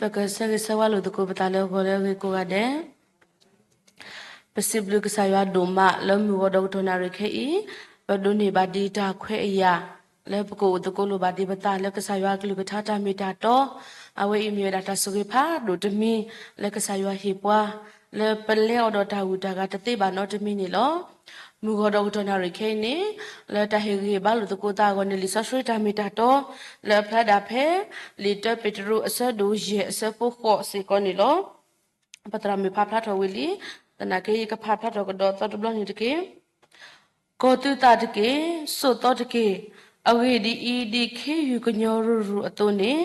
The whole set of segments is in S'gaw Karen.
ပကဆၢဂ့ၤဆၢဝါလိာ်သကိးပသးလၢဂီၤလၢအဂ့ၤကိးဂၤဒဲး. ပစံးဘျုးကစၢ်ယွၤဒိၣ်မးလၢမုၢ်ဂီၤဒီးကတီၢ်နၣ်ရံၣ်ခဲအံၤ, ပဒိးန့ၢ်ဘၣ်ဒံးတၢ်ခွဲးအယာ်, လၢပကအိၣ်သကိးလိာ်ဘၣ်ဒံးပသးလၢကစၢ်ယွၤအကလုၢ်ကထါတၢ်မ့ၢ်တၢ်တီ, အဝဲအံၤမ့ၢ်ဝဲဒၣ်တၢ်ဆိၣ်ဂ့ၤဖးဒိၣ်တမံၤ လၢကစၢ်ယွၤဟ့ၣ်ပှၤ, လၢပလဲၤအီၤဒီးတၢ်ဂုၤတၢ်ဂၤတသ့ဘၣ်နီတမံၤန့ၣ်လီၤ. မုၢ်ဂီၤဒီးကတီၢ်နၣ်ရံၣ်ခဲအံၤန့ၣ်, လၢတၢ်ဟ့ၣ်ဂံၢ်ဟ့ၣ်ဘါလိာ်သကိးသးအဂီၢ်န့ၣ် လံာ်စီဆှံတၢ်မ့ၢ်တၢ်တီ, လၢအဖျါဒၣ်ဖဲ လံာ်တၢပ့းတရူးအဆၢဒိၣ်ယဲၢ်အဆၢဖိဃိးစ့ၢ်ကီးန့ၣ်လီၤ. ပသရၣ်မုၣ်ဖးဖျါထီၣ်ဝံၤလံ, သနာ်က့ယကဖးဖျါထီၣ်ကဒီးသီတဘျီန့ၣ်တက့ၢ်. ကီၤသုသးတက့ၢ်, စိာ်သီတက့ၢ်, အဂ့ၢ်ဒ်အံၤ, ဒ်ခ့ယုၢ်ကညီရူၤရူၤအသိးန့ၣ်,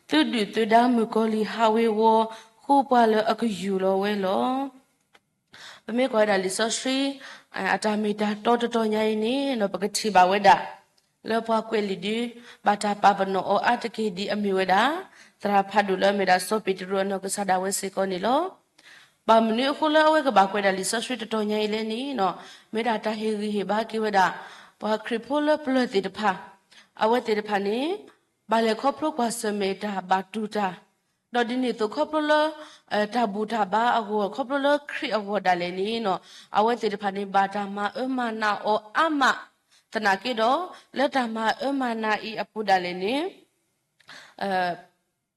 သုဒုၣ်သုဒါမုၣ်ကီၤလံၢ်ဟးဝ့ၤဝီၤဃိပှၤလၢအကယူၢ်လီၤဝဲလီၤ. ပမ့ၢ်ကွၢ်ဝဲဒၣ်လံာ်စီဆှံ အတၢ်မ့ၢ်တၢ်တီတတီၤညါအံၤန့ၣ် ပကထံၣ်ဘၣ်ဝဲဒၣ် လၢပှၤကွဲးလံာ်ဒု ဘၣ်တၢ်ပာ်ပနီၣ်အီၤအါတက့ၢ်ဒ်အမ့ၢ်ဝဲဒၣ် သရၣ်ဖးဒိၣ်လၢအမ့ၢ်ဒၣ်စီၤပ့းတရူးအနီၢ်ကစၢ်ဒၣ်ဝဲစ့ၢ်ကီးန့ၣ်လီၤ. ဘၣ်မနုၤအဃိလၢအဝဲကဘၣ်ကွဲးဒၣ်လံာ်စီဆှံတတီၤညါအံၤလဲၣ်န့ၣ်, မ့ၢ်ဒၣ်တၢ်ဟ့ၣ်ဂံၢ်ဟ့ၣ်ဘါက့ၤဝဲဒၣ် ပှၤခရံာ်ဖိလၢပျၢၤသ့ၣ်တဖၣ်, အဝဲသ့ၣ်တဖၣ်န့ၣ် ဘၣ်လဲၤခီဖျိကွၢ်ဆၢၣ်မဲာ်တၢ်ဘၣ်တူၢ်တၢ်, ဒီးဒ်န့ၣ်အသိးခီဖျိလၢ တၢ်ဘူၣ်တၢ်ဘါအဂီၢ် ခီဖျိလၢခရံာ်အဂီၢ်ဒၣ်လဲာ်န့ၣ်, အဝဲသ့ၣ်တဖၣ်န့ၣ် ဘၣ်တၢ်မၤအၢမၤနးအီၤအါမး, သနာ်က့ဒီး လၢတၢ်မၤအၢမၤနးအံၤအပူၤဒၣ်လဲာ်န့ၣ်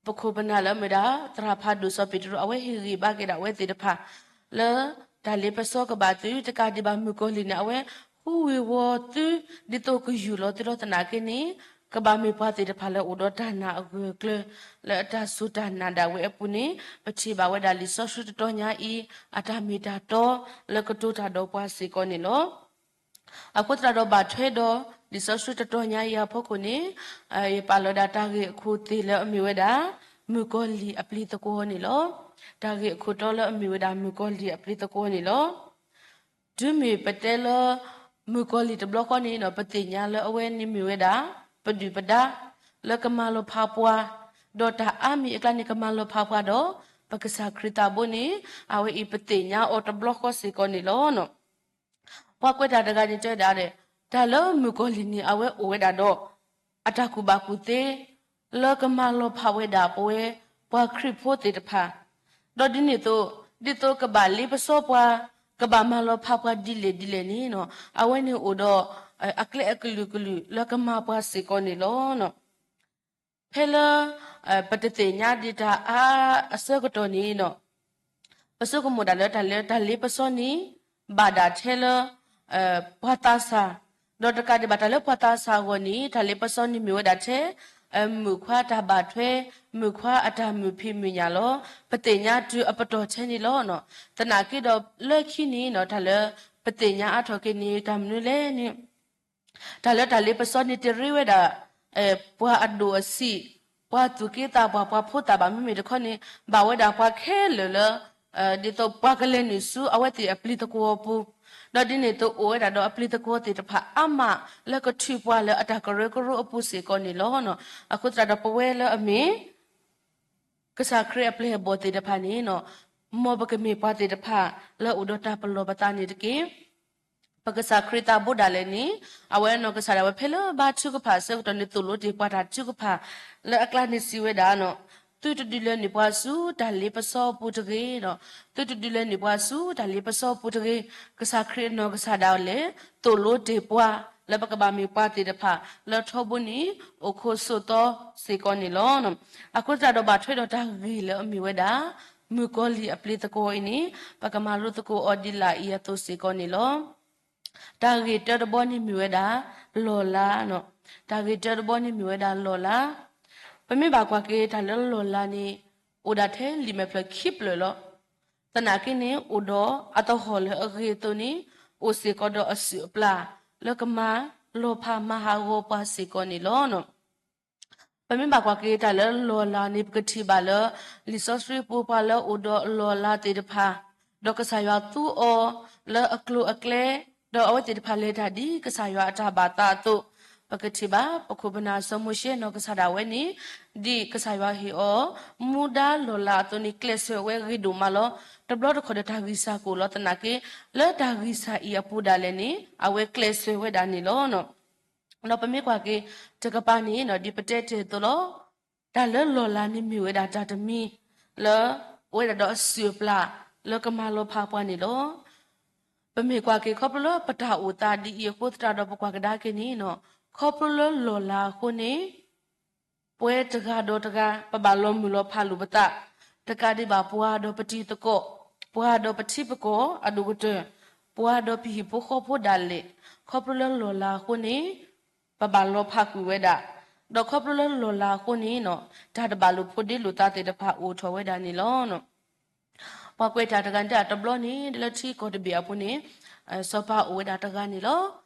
ပခိၣ်ပနၢ်လၢအမ့ၢ်ဒၣ် သရၣ်ဖးဒိၣ်စီၤပ့းတရူး အဝဲဟ့ၣ်ဂံၢ်ဘါက့ၤဒၣ်အဝဲသ့ၣ်တဖၣ် လၢတၢ်လ့ပစီကဘၣ်သု တကးဒံးဘၣ်မုၣ်ကီၤလံၢ်န့ၣ် အဝဲဃုဝ့ၤဝီၤသု ဒ်သိးကယူၢ်လီၤသုလီၤသနာ်က့န့ၣ်, ကဘၣ်မ့ၢ်ပှၤသ့ၣ်တဖၣ်လၢအိၣ်ဒီးတၢ်နာ်အဂၢၢ်အကျၢၤ လၢအတၢ်စူၢ်တၢ်နာ်ဒၣ်ဝဲအပူၤန့ၣ် ပထံၣ်ဘၣ်ဝဲဒၣ်လံာ်စီဆှံတတီၤညါအံၤ အတၢ်မ့ၢ်တၢ်တီ လၢကတိၤတၢ်ဒီးပှၤစ့ၢ်ကီးန့ၣ်လီၤ. အဃိသတးဒီးဘၣ်ထွဲဒီး လံာ်စီဆှံတတီၤညါအံၤအဖီခိၣ်န့ၣ်, ယပာ်လီၤဒၣ်တၢ်ဂ့ၢ်အခိၣ်သ့ၣ်လၢအမ့ၢ်ဝဲဒၣ် မုၣ်ကီၤလံၢ်အပျံၤသကွီၤန့ၣ်လီၤ. တၢ်ဂ့ၢ်အခိၣ်တီလၢအမ့ၢ်ဝဲဒၣ်မုၣ်ကီၤလံၢ်အပျံၤသကွီၤန့ၣ်လီၤ. တုၤမ့ၢ်ပတဲလၢ မုၣ်ကီၤလံၢ်တဘျီဃီန့ၣ်ဒီး ပသ့ၣ်ညါလၢအဝဲန့ၣ်မ့ၢ်ဝဲဒၣ် ပဒုၣ်ပဒါ လၢကမၤလီၤဖးပှၤ, ဒီးတၢ်အါမံၤအကျါန့ၣ် ကမၤလီၤဖးပှၤဒီး ပကစၢ်ခရံာ်သးဘိန့ၣ် အဝဲအံၤပသ့ၣ်ညါအီၤတဘျီဃီစ့ၢ်ကီးန့ၣ်လီၤ. ပှၤကွဲးတၢ်တဂၤန့ၣ်တဲဝဲဒၣ်, တၢ်လၢမုၣ်ကီၤလံၢ်န့ၣ် အဝဲအိၣ်ဝဲဒၣ်ဒီး အတၢ်ကူၣ်ဘၣ်ကူၣ်သ့ လၢကမၤလီၤဖးဝဲဒၣ်ပဝဲ ပှၤခရံာ်ဖိသ့ၣ်တဖၣ်, ဒီးဒ်န့ၣ်အသိး ဒ်သိးကဘၣ်လ့ပစီပှၤ, ကဘၣ်မၤလီၤဖးပှၤဒ်လဲၣ်ဒ်လဲၣ်န့ၣ်, အဝဲန့ၣ်အိၣ်ဒီး အကျဲအကလုာ်ကလုာ်လၢကမၤပှၤစ့ၢ်ကီးန့ၣ်လီၤ. ဖဲလၢ ပတသ့ၣ်ညါဒံးတၢ်အါအဆၢကတီၢ်န့ၣ် ပဆိကမိၣ်ဒၣ်လၢတၢ်လၢတၢ်လ့ပစီန့ၣ် ဘၣ်ဒၣ်ထဲလၢ ပှၤသးစၢ်, ဒီးတကးဒံးဘၣ်တၢ်လၢပှၤသးစၢ်အဂီၢ်န့ၣ် တၢ်လ့ပစီန့ၣ်မ့ၢ်ဝဲဒၣ်ထဲ မုၣ်ခွါတၢ်ဘၣ်ထွဲ, မုၣ်ခွါအတၢ်မုာ်ဖံးမုာ်ညၣ်လီၤ. ပသ့ၣ်ညါတုၤအပတီၢ်ထဲန့ၣ်လီၤ. သနာ်က့ဒီးလၢခံန့ၣ် တၢ်လၢပသ့ၣ်ညါအါထီၣ်က့ၤန့ၣ် တၢ်မနုၤလဲၣ်န့ၣ် တၢ်လၢတၢ်လ့ပစီန့ၣ် တရ့ဝဲဒၣ် ပှၤအဒိၣ်အဆံး, ပှၤသူၣ်က့သးပှၢ်, ပှၤဖိသၣ်ဘၣ်, မ့မ့ၢ်တခီန့ၣ် ဘၣ်ဝဲဒၣ်ပှၤခဲလၢာ်လၢ ဒ်သိးပှၤကလဲၤနုာ်ဆူအဝဲသ့ၣ်အပျံၤသကွီၤအပူၤ, ဒီးဒ်န့ၣ်အသိးအိၣ်ဝဲဒၣ်ဒီးအပျံၤသကွီၤသ့ၣ်တဖၣ်အါမး လၢကထုးပှၤလၢအတၢ်ကရၢကရိအပူၤစ့ၢ်ကီးန့ၣ်လီၤ. အဃိသတးဒီးပဝဲလၢအမ့ၢ် ကစၢ်ခရံာ်အပျဲၢ်အဘီၣ်သ့ၣ်တဖၣ်န့ၣ် မ်ပကမ့ၢ်ပှၤသ့ၣ်တဖၣ်လၢအိၣ်ဒီးတၢ်ပလီၢ်ပသးန့ၣ်တက့ၢ်. ပကစၢ်ခရံာ်သးဘိဒၣ်လဲာ်န့ၣ် အဝဲနီၢ်ကစၢ်ဒၣ်ဝဲဖဲလၢဘါထုကဖၣ်အဆၢကတီၢ်န့ၣ် သိၣ်လိတ့ၢ်ပှၤတၢ်ထုကဖၣ် လၢအကျါန့ၣ်စံးဝဲဒၣ်, သုတဒုးလဲၤနုာ်ပှၤဆူတၢ်လ့ပစီအပူၤတဂ့ၤ, သုတဒုးလဲၤနုာ်ပှၤဆူတၢ်လ့ပစီအပူၤတဂ့ၤ. ကစၢ်ခရံာ်အနီၢ်ကစၢ်ဒၣ်လဲာ် သိၣ်လိတ့ၢ်ပှၤ လၢပကဘၣ်မ့ၢ်ပှၤသ့ၣ်တဖၣ် လၢထီဘိန့ၣ် အိၣ်ခိးဆိးသီစ့ၢ်ကီးန့ၣ်လီၤ. အဃိသတးဒီးဘၣ်ထွဲဒီးတၢ်ဂ့ၢ်လၢအမ့ၢ်ဝဲဒၣ် မုၣ်ကီၤလံၢ်အပျံၤသကွီၤအံၤန့ၣ် ပကမၤလိသကိးအီၤဒ်လာ်အံၤအသိးစ့ၢ်ကီးန့ၣ်လီၤ. တၢ်ဂ့ၢ်တၢတဘီန့ၣ်မ့ၢ်ဝဲဒၣ် လီၢ်လၤ, တၢ်ဂ့ၢ်တၢတဘီန့ၣ်မ့ၢ်ဝဲဒၣ်လီၢ်လၤ. ပမ့ၢ်ဘၣ်ကွၢ်က့ၤတၢ်လၢလီၢ်လၤန့ၣ် အိၣ်ဒၣ်ထဲလံာ်မဲာ်ဖျၢၣ်ခံဖျၢၣ်လီၤ. သနာ်က့န့ၣ် အိၣ်ဒီးအသဟီၣ်လၢအဂ့ၤအသိးန့ၣ် အိၣ်စ့ၢ်ကီးဒီးအစုၣ်အပျၢ် လၢကမၤလီၤဖးမၤဟးဂီၤပှၤစ့ၢ်ကီးန့ၣ်လီၤ. ပမ့ၢ်ဘၣ်ကွၢ်က့ၤတၢ်လၢလီၢ်လၤန့ၣ် ပကထံၣ်ဘၣ်လၢ လံာ်စီဆှံပူၤပှၤလၢအိၣ်ဒီးလီၢ်လၤသ့ၣ်တဖၣ်, ဒီးကစၢ်ယွၤသူအီၤလၢအကျိၤအကျဲ, ဒီးအဝဲသ့ၣ်တဖၣ်လဲၤတၢ်ဒ်ကစၢ်ယွၤအတၢ်ဘၣ်သးအသိး, ပကထံၣ်ဘၣ် ပခိၣ်ပနၢ်စီၤမိၤၡ့နီၢ်ကစၢ်ဒၣ်ဝဲန့ၣ် ဒ်ကစၢ်ယွၤဟ့ၣ်အီၤ မူဒါလီၢ်လၤအသိးန့ၣ် ကျဲးစၢးဝဲဂ့ၤဒိၣ်မးလီၤ. တဘျီတခီၣ်ဒီးတၢ်ဂံၢ်စၢ်ကအိၣ်လီၤသနာ်က့ လၢတၢ်ဂံၢ်စၢ်အံၤအပူၤဒၣ်လဲာ်န့ၣ် အဝဲကျဲးစၢးဝဲဒၣ်န့ၣ်လီၤ. ဒီးပမ့ၢ်ကွၢ်က့ၤတကပၤန့ၣ် ဒ်ပတဲတ့ၢ်အသိးလီၤ. တၢ်လၢလီၢ်လၤန့ၣ်မ့ၢ်ဝဲဒၣ်တၢ်တမံၤ လၢ အိၣ်ဝဲဒၣ်ဒီးအစုၣ်အပျၢ် လၢကမၤလီၤဖးပှၤန့ၣ်လီၤ. ပမ့ၢ်ကွၢ်က့ၤခီဖျိလၢပတၢ်အိၣ်သးဒ်အံၤအဃိသတးဒီး ပကွၢ်ကဒါက့ၤန့ၣ်နီၤ, ခီဖျိလၢလီၢ်လၤအဃိန့ၣ် ပဝဲတဂၤဒီးတဂၤ ပဘၣ်လီၤမုၢ်လီၤဖးလိာ်ပသး, တကးဒံးဘၣ်ပှၤဒီးပတံၤသကိး, ပှၤဒီးပထံပကီၢ်အဒိၣ်ကတၢၢ်, ပှၤဒီးပဟံၣ်ဖိဃီဖိဒၣ်လဲာ်, ခီဖျိလၢလီၢ်လၤအဃိန့ၣ် ပဘၣ်လီၤဖးကွံာ်ဝဲဒၣ်, ဒီးခီဖျိလၢလီၢ်လၤအဃိန့ၣ်နီၤ, တၢ်တဘၣ်လိာ်ဖိးဒ့လိာ်သးသ့ၣ်တဖၣ်အိၣ်ထီၣ်ဝဲဒၣ်န့ၣ်လီၤ. ပှၤကွဲးတၢ်တဂၤန့ၣ် တဘျီန့ၣ် လၢထံကီၢ်တဘ့ၣ်အပူၤန့ၣ် စီၤပၤအိၣ်ဝဲဒၣ်တဂၤန့ၣ်လီၤ.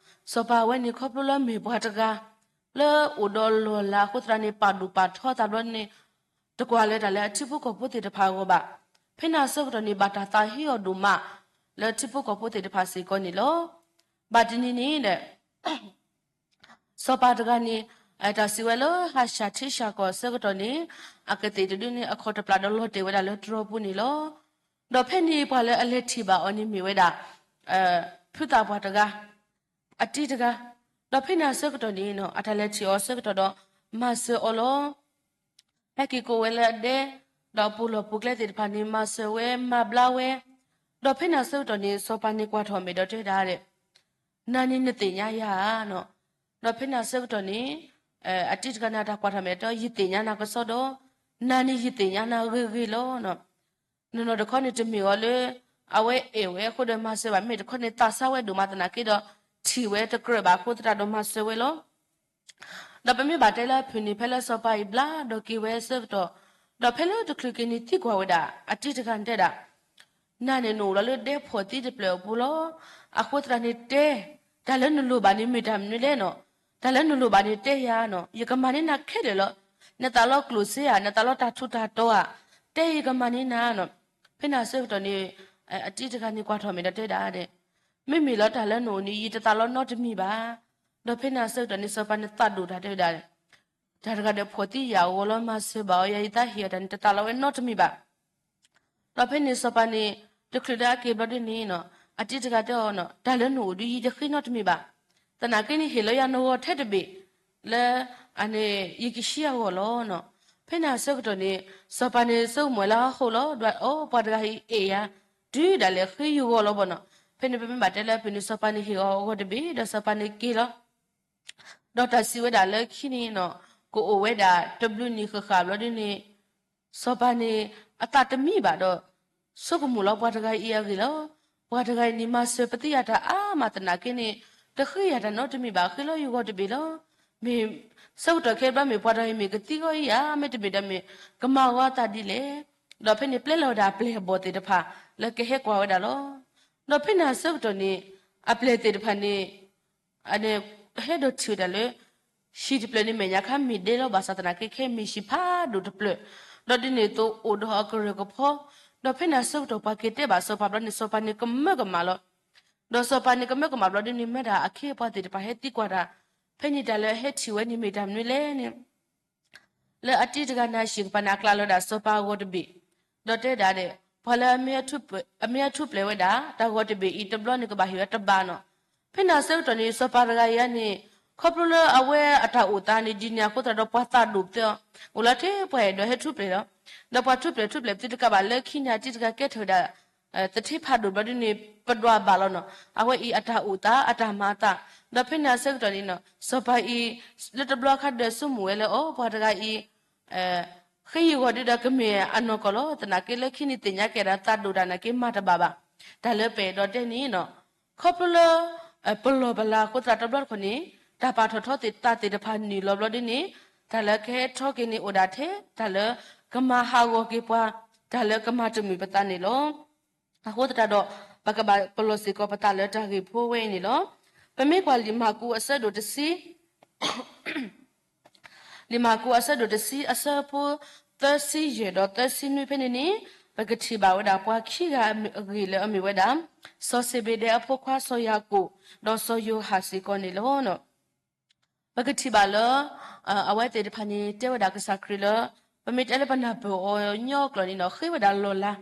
စီၤပၤဝဲန့ၣ်ခီဖျိလၢမ့ၢ်ပှၤတဂၤ လၢအိၣ်ဒီးလီၢ်လၤအဃိသတးန့ၣ် ပာ်ဒိၣ်ပာ်ထီသးဘျီန့ၣ် တကွၢ်လၢတၢ်လၢအထံဖိကီၢ်ဖိသ့ၣ်တဖၣ်အဂီၢ်ဘၣ်. ဖဲန့ၣ်အဆၢကတီၢ်န့ၣ် ဘၣ်တၢ်သးဟ့အီၤဒိၣ်မး လၢထံဖိကီၢ်ဖိသ့ၣ်တဖၣ်စ့ၢ်ကီးန့ၣ်လီၤ. ဘၣ်တနံၤန့ၣ်ဒီး စီၤပၤတဂၤန့ၣ် တၢ်စံးဝဲလၢဟးဆှၣ်ထံဆှၣ်ကီၢ်အဆၢကတီၢ်န့ၣ် အကသ့ၣ်တဒုန့ၣ် အခီၣ်တပျၢ်ဒီးလီၤတဲာ်ဝဲဒၣ်လၢတြီပူၤန့ၣ်လီၤ. ဒီးဖဲန့ၣ်ပှၤလၢအလဲၤထံၣ်ဘၣ်အီၤန့ၣ်မ့ၢ်ဝဲဒၣ် ဖုသၣ်ပှၢ်တဂၤ အတံၤတဂၤ, ဒီးဖဲန့ၣ်အဆၢကတီၢ်န့ၣ်နီၤ အတၢ်လဲၤထံၣ်အီၤအဆၢကတီၢ်ဒီး မၤစၢၤအီၤလီၤ. ဟဲက့ၤကိးဝဲလၢအဒဲ, ဒီးပူၤလီၢ်ပူၤကျဲသ့ၣ်တဖၣ်န့ၣ် မၤစၢၤဝဲ မၤဘျါဝဲ, ဒီးဖဲန့ၣ်အဆၢကတီၢ်န့ၣ် စီၤပၤန့ၣ်ကွၢ်ထီၣ်မဲာ်ဒီးတဲဒၣ်ဒီး နၤန့ၣ်နသ့ၣ်ညါယၤဧါနီၤ. ဒီးဖဲန့ၣ်အဆၢကတီၢ်န့ၣ် အတံၤတဂၤန့ၣ် တၢ်ကွၢ်ထီၣ်မဲာ်ဒီး ယသ့ၣ်ညါနၤကစီဒီ, နၤန့ၣ်ယသ့ၣ်ညါနၤဂ့ၤဂ့ၤလီၤနီၤ. နီၢ်နီၢ်တခီန့ၣ် တမ့ၢ်အီၤလၢ အဝဲအဲၣ်ဝဲအဃိဒီးမၤစၢၤဘၣ်, မ့ၢ်တခီန့ၣ် သးစၢ်ဝဲဒိၣ်မးသနာ်က့ဒီး ထံၣ်ဝဲတကြၢးဘၣ်အဃိသတးဒီးမၤစၢၤဝဲလီၤ. ဒီးပမ့ၢ်ဘၣ်တဲလၢအဖုၣ်န့ၣ် ဖဲလၢစီၤပၤအံၤဘျါဒီးက့ၤဝဲအဆၢကတီၢ်, ဒီးဖဲလၢတချုးက့ၤန့ၣ်သံကွၢ်ဝဲဒၣ် အတံၤတဂၤန့ၣ်တဲဒၣ် နၤန့ၣ်နအိၣ်လီၤလၢဒဲဖှီၣ်သံတဖျၢၣ်အပူၤလီၤ. အဃိသတးန့ၣ်တဲ, တၢ်လၢနလိၣ်ဘၣ်န့ၣ်မ့ၢ်တၢ်မနုၤလဲၣ်နီၤ. တၢ်လၢနလိၣ်ဘၣ်န့ၣ်တဲယၤနီၤ, ယကမၤန့ၢ်နၤခဲလၢာ်လီၤ. နသးလီကျိၣ်စ့ဧါ, နသးလီတၢ်ထူးတၢ်တီၤဧါ, တဲယကမၤန့ၢ်နၤနီၤ. ဖဲန့ၣ်အဆၢကတီၢ်န့ၣ် အတံၤတဂၤန့ၣ်ကွၢ်ထီၣ်မဲာ်ဒီးတဲဒၣ်ဒီး မ့မ့ၢ်လၢတၢ်လၢနအိၣ်န့ၣ် ယတသးလီနီတမံၤဘၣ်. ဒီးဖဲန့ၣ်အဆၢကတီၢ်န့ၣ် စီၤပၤန့ၣ်သးဒိၣ်တၢ်တဲဝဲဒၣ်, တၢ်တဂၤဒီးဖှီၣ်သံယၤအဂီၢ်လီၤ, မၤစၢၤဘၣ်အီၤယၤ, ယသးဟ့ၣ်အီၤတၢ်န့ၣ် တသးလီဝဲနီတမံၤဘၣ်. ဒီးဖဲန့ၣ်စီၤပၤန့ၣ် တချုးလၢအက့ၤဘျီဒ်န့ၣ်နီၤ, အတံၤတဂၤတဲအီၤနီၤ, တၢ်လၢနအိၣ်ဒုးယတဃ့နီတမံၤဘၣ်. သနာ်က့န့ၣ်ဟ့ၣ်လီၤယၤနဂီၤထဲတဘ့ၣ် လၢ အန့ၣ် ယကဆံအဂီၢ်လီၤနီၤ. ဖဲန့ၣ်အဆၢကတီၢ်န့ၣ် စီၤပၤန့ၣ်ဆိကမိၣ်ဝဲလၢအဟီၣ်ခိၣ်လီၤ, ဒီးအိၣ်ပှၤတဂၤအံၤအဲၣ်ယၤ တုၤဒၣ်လဲာ်ဃ့ယဂီၢ်လီၤဘၣ်နီၤ. ဖဲန့ၣ်ပမ့ၢ်ဘၣ်တဲလၢအဖုၣ်န့ၣ် စီၤပၤန့ၣ်ဟ့ၣ်အီၤအဂီၤတဘ့ၣ် ဒီးစီၤပၤန့ၣ်က့ၤလီၤ. ဒီးတၢ်စံးဝဲဒၣ်လၢခံန့ၣ်နီၤ, ကအိၣ်ဝဲဒၣ်တဘျုးနံၣ်ဃၣ်ဃၣ်ဘျီဒ်န့ၣ် စီၤပၤန့ၣ် အသးတမံဘၣ်ဒီး ဆိကမိၣ်လီၤပှၤတဂၤအံၤအဂ့ၢ်လီၤ. ပှၤတဂၤအံၤန့ၣ် မၤစၢၤပသံယၤတၢ်အါမးသနာ်က့န့ၣ် တဃ့ယၤတၢ်နီတမံၤဘၣ်, ဃ့လီၤယဂီၢ်တဘ့ၣ်လီၤ. မ့ၢ်ဆၢကတီၢ်ခဲအံၤဘျီ မ့ၢ်ပှၤတဂၤအံၤမ့ၢ်ကသံဂီၢ်အံၤဧါ, မ့တမ့ၢ်ဒီးမ့ၢ်ကမၤဂီၤအသးဒ်လဲၣ်. ဒီးဖဲန့ၣ်ပျဲလီၤဝဲဒၣ်အပျဲၢ်အဘီၣ်သ့ၣ်တဖၣ် လၢကဟဲကွၢ်ဝဲဒၣ်လီၤ. ဒီးဖဲန့ၣ်အဆၢကတီၢ်န့ၣ် အပျဲၢ်သ့ၣ်တဖၣ်န့ၣ် အန့ၣ် ဟဲဒီးထံၣ်ဝဲဒၣ်လၢ ဟံၣ်တဖျၢၣ်န့ၣ် မဲာ်ညါခါမ့ၢ်ဒဲလီၤ, ဘၣ်ဆၣ်သနာ်က့ခဲမ့ၢ်ဟံၣ်ဖးဒိၣ်တဖျၢၣ်, ဒီးဒ်န့ၣ်အသိးအိၣ်ဒီးအကရၢၢ်ကဖီ, ဒီးဖဲန့ၣ်အဆၢကတီၢ်ပှၤက့ၤတဲဘၣ်စီၤပၤဘျီန့ၣ် စီၤပၤန့ၣ်ကမၢကမၣ်လီၤ. ဒီးစီၤပၤန့ၣ်ကမၢကမၣ်ဘျီဒ်န့ၣ် မ့ၢ်ဒၣ်အခ့အပှၤသ့ၣ်တဖၣ်ဟဲသံကွၢ်တၢ်, ဖဲန့ၣ်တၢ်လၢအဟဲထံၣ်ဝဲန့ၣ်မ့ၢ်တၢ်မနုၤလဲၣ်န့ၣ် လၢအတံၤတဂၤန့ၣ် အဟံၣ်ကပၤန့ၣ် အကျးလီၤဝဲဒၣ်စီၤပၤအဂီၢ်တဘ့ၣ်, ဒီးတဲဒၣ်ဒီး ပှၤလၢအမ့ၢ်အထူးပှဲၤဝဲဒၣ် တၢ်ဂီၤတဘ့ၣ်အံၤတဘျီန့ၣ် ကဘၣ်ဟ့ၣ်ဝဲတဘးနီၤ. ဖဲန့ၣ်အဆၢကတီၢ်န့ၣ် စီၤပၤတဂၤအံၤန့ၣ် ခီဖျိလၢအဝဲအတၢ်အိၣ်သးန့ၣ် ဒ်န့ၣ်အဃိသတးဒီး ပှၤသးဒိၣ်ပသဲအီၤ, အိၣ်လၢထဲပှၤအဲၣ်ဒိးဟဲထူးပှဲၤလီၤ. ဒီးပှၤထူးပှဲၤထူးပှဲၤပသံတကးဘၣ် လၢခံန့ၣ် အတံၤတဂၤကဲထီၣ်ဝဲဒၣ် သထ့ဖးဒိၣ်ဘျီဒ်န့ၣ် ပဒွးဘၣ်လီၤနီၤ အဝဲအံၤအတၢ်အိၣ်သး အတၢ်မၤအသး. ဒီးဖဲန့ၣ်အဆၢကတီၢ်န့ၣ်နီၤ စီၤပၤအံၤ လၢတဘျီအခါဒီးဆိကမိၣ်ဝဲလၢ အိ ပှၤတဂၤအံၤ ဃ့ယဂီၢ်ဒုဒီးကမ့ၢ်အနီၢ်ကီၢ်လီၤ. သနာ်က့လၢခံန့ၣ်သ့ၣ်ညါက့ၤဒၣ်သးဒိၣ်တၢ်နာ်က့မၤတဘၣ်ဘၣ်. တၢ်လၢပအဲၣ်ဒိးတဲန့ၣ်နီၤ ခီဖျိလၢ ပလီၢ်ပလၤအဃိသတးတဘျီတခီၣ်န့ၣ် တၢ်ပာ်ထီၣ်ထီသ့ၣ်သးသ့ၣ်တဖၣ်နုာ်လီၤဘျီဒ်န့ၣ် တၢ်လၢကဟဲထီက့ၤန့ၣ်အိၣ်ဒၣ်ထဲ တၢ်လၢကမၤဟးဂီၤက့ၤပှၤ တၢ်လၢကမၤတမုာ်ပသးန့ၣ်လီၤ. အဃိသတးဒီး ပကဘၣ်ပလီၢ်စ့ၢ်ကီးပသးလၢတၢ်ဂ့ၢ်ဖိဝဲအံၤန့ၣ်လီၤ. ပမ့ၢ်ကွၢ်လံာ်မၢ်ကူးအဆၢဒိၣ်တဆံ လံာ်မၢ်ကူးအဆၢဒိၣ်တဆံ အဆၢဖိသၢဆံယဲၢ်ဒီးသၢဆံနွံဖဲန့ၣ်န့ၣ် ပကထံၣ်ဘၣ်ဝဲဒၣ်ပှၤခံဂၤအဂ့ၢ်လၢအမ့ၢ်ဝဲဒၣ် စီၤစ့ဘ့ဒဲအဖိခွါစီၤယၤကိာ် ဒီးစီၤယိၤဟၣ်စ့ၢ်ကီးန့ၣ်လီၤ. ပကထံၣ်ဘၣ်လၢ အဝဲသ့ၣ်တဖၣ်န့ၣ် တဲဝဲဒၣ်ကစၢ်ခရံာ်လၢ ပမ့ၢ်တဲလၢပနၢ်ပၢၢ်အီၤညီအကျိာ်န့ၣ်ဒီး ဃ့ဝဲဒၣ်လီၢ်လၤ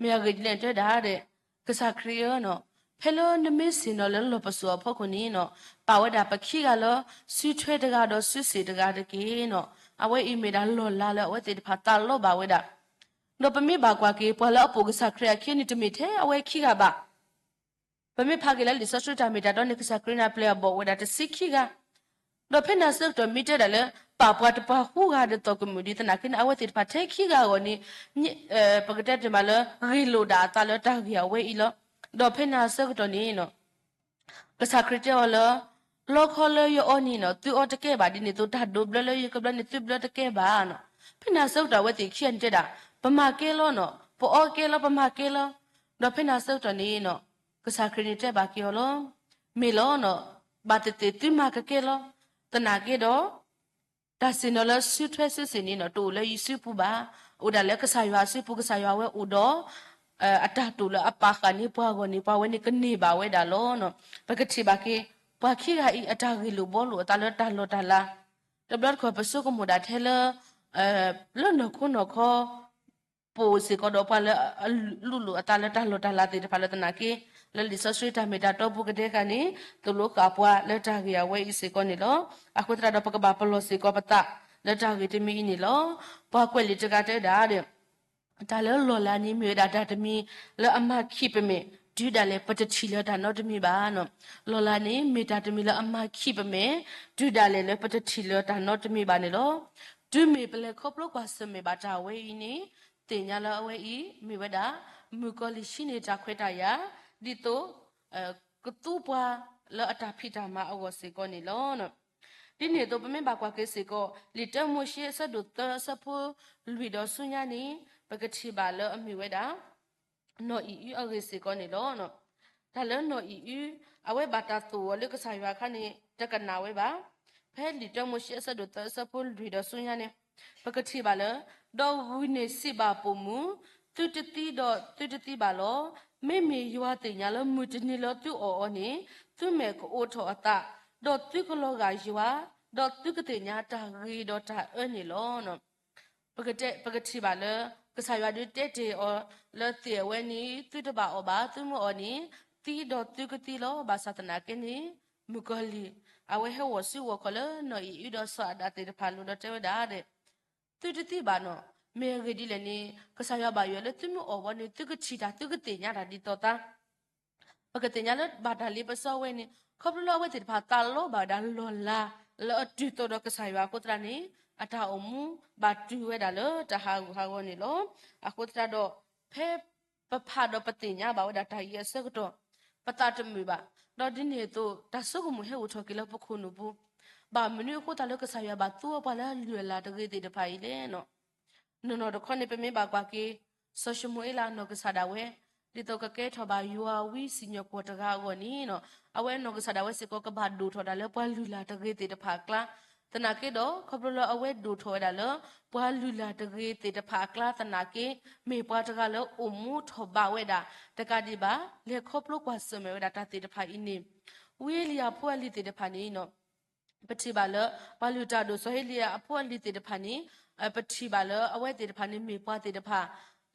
မ့ၢ်အဂ့ၢ်ဒ်လဲၣ်တဲဝဲဒၣ်ဒီး ကစၢ်ခရံာ်ဧၢ, ဖဲလၢနမ့ၢ်ဆ့ၣ်နီၤလၢလီၢ်ပစိာ်အဖီခိၣ်န့ၣ်နီၤ ပာ်ဝဲဒၣ်ပခံဂၤလၢ စုထွဲတဂၤဒီးစုစ့ၣ်တဂၤတက့ၢ်နီၤ. အဝဲအံၤမ့ၢ်ဒၣ်လီၢ်လၤလၢအဝဲသ့ၣ်တဖၣ်သးလီဘၣ်ဝဲဒၣ် ဒီးပမ့ၢ်ဘၣ်ကွၢ်က့ၤ ပှၤလၢအပိာ်ကစၢ်ခရံာ်အခံန့ၣ် တမ့ၢ်ထဲအဝဲခံဂၤဘၣ်. ပမ့ၢ်ဖးက့ၤလၢလံာ်စီဆှံတၢ်မ့ၢ်တၢ်တီန့ၣ် ကစၢ်ခရံာ်န့ၣ် အပျဲၢ်အဘီၣ်အိၣ်ဝဲဒၣ်တဆံခံဂၤ, ဒီးဖဲန့ၣ်အဆၢကတီၢ်မ့ၢ်တဲဒၣ်လၢ ပာ်ပှၤတပှၤဃုဂၤဒ်သိးကမုာ်ဒံးသနာ်က့န့ၣ် အဝဲသ့ၣ်တဖၣ်ထဲခံဂၤအဂီၢ်န့ၣ် ပကတဲတ့ၢ်မးလၢ ဂ့ၢ်လိာ်ဒၣ်အသးလၢတၢ်ဂ့ၢ်အဝဲအံၤလီၤ. ဒီးဖဲန့ၣ်အဆၢကတီၢ်န့ၣ် ကစၢ်ခရံာ်တဲအီၤလၢ လီခီလၢယအီန့ၣ်နီၤ သုအီတကဲဘၣ်ဒ်န့ၣ်အသိး တၢ်ဒိးဘျၢလၢယကဘျၢန့ၣ် သုဘျၢတကဲဘၣ်နီၤ. ဖဲန့ၣ်အဆၢကတီၢ်အဝဲသ့ၣ်ခံဂၤန့ၣ်တဲဒၣ် ပမၤကဲလီၤနီၤ ပအီကဲလီၤ ပမၤကဲလီၤ. ဒီးဖဲန့ၣ်အဆၢကတီၢ်န့ၣ်နီၤ ကစၢ်ခရံာ်န့ၣ်တဲဘၣ်က့ၤအီၤလီၤ မ့ၢ်လီၤနီၤ ဘၣ်သ့ၣ်သ့ၣ်သုမၤကကဲလီၤ. သနာ်က့ဒီး တၢ်ဆ့ၣ်နီၤလၢစုထွဲစုစ့ၣ်န့ၣ်နီၤ တအိၣ်လၢယစုပူၤဘၣ်. အိၣ်ဒၣ်လၢကစၢ်ယွၤအစုပူၤ ကစၢ်ယွၤဝဲအိၣ်ဒီး အတၢ်တိာ်လၢအပာ်ဃာ်န့ၢ်ပှၤအဂီၢ်န့ၣ် ပှၤဝဲန့ၣ်ကန့ၢ်ဘၣ်ဝဲဒၣ်လီၤ. ပကထံၣ်ဘၣ်က့ၤ ပှၤခံဂၤအံၤ အတၢ်ဂ့ၢ်လိာ်ဘှီလိာ်အသးလၢတၢ်လီၢ်တၢ်လၤ တဘျီတခီၣ်ပဆိကမိၣ်ဒၣ်ထဲလၢ လၢနီၢ်ခိနီၢ်ခီ ပအိၣ်စ့ၢ်ကီးဒီးပှၤလၢအလူလိာ်အသးလၢတၢ်လီၢ်တၢ်လၤသ့ၣ်တဖၣ်လၢသနာ်က့ လၢလံာ်စီဆှံတၢ်မ့ၢ်တၢ်တီပူၤကဒဲဃာ်န့ၣ် သိၣ်လိဃာ်ပှၤလၢတၢ်ဂ့ၢ်အဝဲအံၤစ့ၢ်ကီးန့ၣ်လီၤ. အဃိသတးဒီးပကဘၣ်ပလီၢ်စ့ၢ်ကီးပသးလၢတၢ်ဂ့ၢ်တမံၤအံၤန့ၣ်လီၤ. ပှၤကွဲးလံာ်တဂၤတဲဒၣ် တၢ်လၢလီၢ်လၤန့ၣ်မ့ၢ်ဝဲဒၣ်တၢ်တမံၤလၢအမၤခံးပမဲာ် တုၤဒၣ်လဲာ်ပတထံၣ်လၢၤတၢ်နီတမံၤဘၣ်. လီၢ်လၤန့ၣ်မ့ၢ်တၢ်တမံၤလၢအမၤခံးပမဲာ် တုၤဒၣ်လဲာ်လၢပတထံၣ်လၢၤတၢ်နီတမံၤဘၣ်န့ၣ်လီၤ. တုၤမ့ၢ်ပလဲၤခီဖျိကွၢ်ဆၢၣ်မဲာ်ဘၣ်တၢ်ဝဲအံၤန့ၣ် သ့ၣ်ညါလၢအဝဲအံၤ မ့ၢ်ဝဲဒၣ် မုၣ်ကီၤလံၢ်ဟံးန့ၢ်တၢ်ခွဲးတၢ်ယာ် ဒ်သိး ကသူပှၤလၢအတၢ်ဖံးတၢ်မၤအဂီၢ်စ့ၢ်ကီးန့ၣ်လီၤ. ဒ်န့ၣ်အသိး ပမ့ၢ်ဘၣ်ကွၢ်က့ၤစ့ၢ်ကီး လံာ်တၢမိၤၡ့အဆၢဒိၣ်သၢအဆၢဖိလွံၢ်ဒီးဆူညါန့ၣ် ပကထံၣ်ဘၣ်လၢအမ့ၢ်ဝဲဒၣ် နီၢ်အံၤအုအဂ့ၢ်စ့ၢ်ကီးန့ၣ်လီၤ. တၢ်လၢနီၢ်အံၤအု အဝဲဘၣ်တၢ်သိၣ်အီၤလၢကစၢ်ယွၤအခါန့ၣ် တကနၣ်ဝဲဘၣ်. ဖဲလံာ်တၢမိၤၡ့အဆၢဒိၣ်သၢအဆၢဖိလွံၢ်ဒီးဆူညါန့ၣ် ပကထံၣ်ဘၣ်လၢ ဒီးဂုာ်န့ၢ်စံးဘၣ်ပိာ်မုၣ်, သုတသံဒီးသုတသံဘၣ်လီၤ. မ့မ့ၢ်ယွၤသ့ၣ်ညါလၢမုၢ်တနံၤလၢသုအီၣ်အီၤန့ၣ် သုမဲာ်ကအိးထီၣ်အသး, ဒီးသုကလီၤဂာ်ယွၤ, ဒီးသုကသ့ၣ်ညါတၢ်ဂ့ၤဒီးတၢ်အၢန့ၣ်လီၤ. ပကတဲ ပကထံၣ်ဘၣ်လၢ ကစၢ်ယွၤဒုးတဲတ့ၢ်အီၤလၢသ့ၣ်အဝဲန့ၣ် သုတဘၣ်အီၣ်ဘၣ်, သုမ့ၢ်အီၣ်န့ၣ် သံဒီးသုကသံလီၤ. ဘၣ်ဆၣ်သနာ်က့န့ၣ် မုၣ်ကီၤလံၢ် အဝဲဟဲဂီၤစုဂီၤခီၣ်လၢနီၢ်အံၤအုဒီးစီၤအၤဒၣ်သ့ၣ်တဖၣ်အလိၤဒီးတဲဝဲဒၣ်ဒီး သုတသံဘၣ်နီၤ. မ့ၢ်အဂ့ၢ်ဒ်လဲၣ်န့ၣ် ကစၢ်ယွၤဘၣ်ယွၤလၢသုမ့ၢ်အီၣ်ဘၣ်န့ၣ် သုကထံၣ်တၢ် သုကသ့ၣ်ညါတၢ်ဒ်သိးသး ပကသ့ၣ်ညါလၢဘၣ်တၢ်လ့ပစီဝဲန့ၣ် ခီဖျိလၢအဝဲသ့ၣ်တဖၣ်သးလီဘၣ်ဝဲဒၣ်လီၢ်လၤ လၢအတုၤသိးဒီးကစၢ်ယွၤအဃိသတးန့ၣ် အတၢ်အိၣ်မူဘၣ်တုၤဝဲဒၣ်လၢတၢ်ဟးဂူာ်ဟးဂီၤန့ၣ်လီၤ. အဃိသတးဒီး ဖဲပဖးဒီးပသ့ၣ်ညါဘၣ်ဝဲဒၣ်တၢ်အံၤအဆၢကတီၢ် ပသးတမုာ်ဘၣ်. ဒီးဒ်န့ၣ်အသိး တၢ်ဆိကမိၣ်ဟဲအိၣ်ထီၣ်က့ၤလၢပခိၣ်နူာ်ပူၤ ဘၣ်မနုၤအဃိသတးလၢကစၢ်ယွၤဘၣ်သူအီၤပှၤလၢအလုၢ်အလၢ်တဂ့ၤသ့ၣ်တဖၣ်အံၤလဲၣ်နီၤ. နီၢ်နီၢ်တခီန့ၣ် ပမ့ၢ်ဘၣ်ကွၢ်က့ၤ စီၤၡမူၤအ့လးအနီၢ်ကစၢ်ဒၣ်ဝဲ ဒ်သိးကကဲထီၣ်ဘၣ်ယွၤအဝံစံၣ်ညီၣ်ကွီၢ်တဂၤအဂီၢ်န့ၣ်နီၤ အဝဲအနီၢ်ကစၢ်ဒၣ်ဝဲစ့ၢ်ကီးကဘၣ်ဒိၣ်ထီၣ်ဒၣ်လၢပှၤလုၢ်လၢ်တဂ့ၤသ့ၣ်တဖၣ်အကျါ သနာ်က့ဒီး ခီဖျိလၢအဝဲဒိၣ်ထီၣ်ဝဲဒၣ်လၢ ပှၤလုၢ်လၢ်တဂ့ၤသ့ၣ်တဖၣ်အကျါသနာ်က့ မ့ၢ်ပှၤတဂၤလၢအိၣ်မူထီၣ်ဘးဝဲဒၣ် တကးဒံးဘၣ် လဲၤခီဖျိကွၢ်ဆၢၣ်မဲာ်ဝဲဒၣ်တၢ်သ့ၣ်တဖၣ်အံၤန့ၣ် ဝံလံအဖိအလံၤသ့ၣ်တဖၣ်န့ၣ်နီၤ ပထံၣ်ဘၣ်လၢ ပှၤလုၢ်တၢ်ဒိၣ်စီၤဧ့လံယၤအဖိအလံၤသ့ၣ်တဖၣ်န့ၣ် ပထံၣ်ဘၣ်လၢအဝဲသ့ၣ်တဖၣ်န့ၣ် မ့ၢ်ပှၤသ့ၣ်တဖၣ်